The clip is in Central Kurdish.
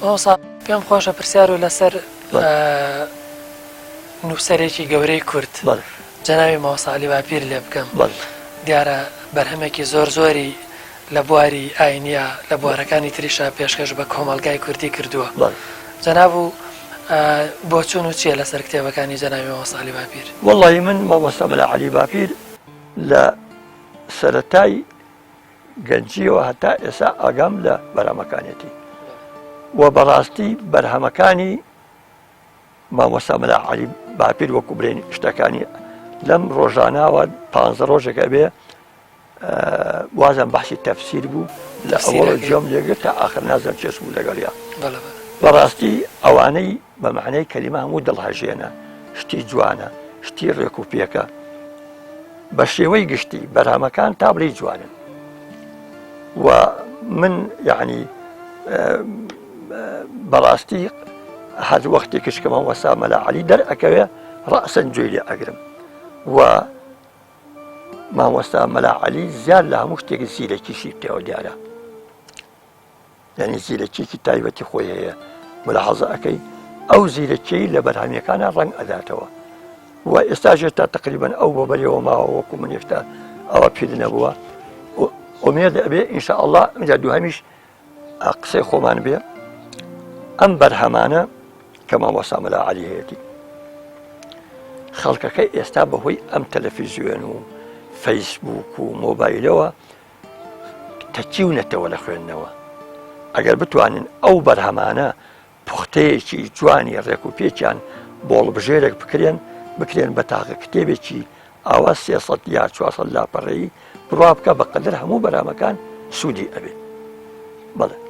مامۆستا پێم خۆشە پرسیار و لەسەر نووسەرێکی گەورەی کورد جەنابی مامۆستا عەلی باپیر لێ بکەم. دیارە بەرهەمێکی زۆر زۆری لە بواری ئاینیە لە بوارەکانی تریشا پێشکەش بە کۆمەڵگای کوردی کردووە. جەناب و بۆچوون و چییە لەسەر کتێبەکانی جەنابی مامۆستا عەلی باپیر؟ وەڵی من مامۆستا مەلا عەلی باپیر لە سەرەتای گەنجیەوە هەتا ئێسا ئاگام لە بەرهەمەکانێتی و بەڕاستی بەرهەمەکانی مامۆستا مەلا عەلی باپیر وەکو برێن شتەکانی لەم ڕۆژاناوە پ ڕۆژێک ئەبێ وازم بەحسی تەفسیر بوو لە ئەوەڵ جۆم لێگرت تا ئاخر نازم چێش بوو لەگەڵیا بەڕاستی ئەوانەی بە معنای کەلیمە هەموو دڵهەژێنە شتی جوانە شتی ڕێک و پێکە بە شێوەی گشتی بەرهەمەکان تا بڵێی جوانن و من یعنی بەڕاستی هەر وەختێکش کە مامۆستا مەلا عەلی دەرئەکەوێ ڕەسەن گوێی لێ ئەگرم و مامۆستا مەلا عەلی زیاد لە هەموو شتێک زیرەکیشی پێوە دیارە یانی زیرەکیەکی تایبەتی خۆی هەیە ملاحەزە ئەەکەی ئەو زیرەکیی لە بەرهەمیەکانە ڕەنگ ئەداتەوە و ئێستا ژێتا تقریبان ئەو بۆ بەرەوە ماوە وەکو من هێشتا ئەوە پیر نەبووە ئومێد ئەبێ ئینشاء الله ئەمجا دووهەمیش قسەی خۆمان بێ ئەم بەرهەمانە کە مامۆستا مەلا عەلی هەیەتی خەڵکەکە ئێستا بەهۆی ئەم تەلەفیزیۆن و فەیسبوک و مۆبایلەوە تەکیونەتەوە لە خوێندنەوە ئەگەر بتوانن ئەو بەرهەمانە پوختەیەکی جوانی ڕێک و پێکیان بۆڵبژێرێک بکرێن بکرێن بە تاقە کتێبێکی ئاوا 300 یا 400 لاپەڕەیی بڕوا بکە بە قەدر هەموو بەرامەکان سوودی ئەبێ بەڵێ.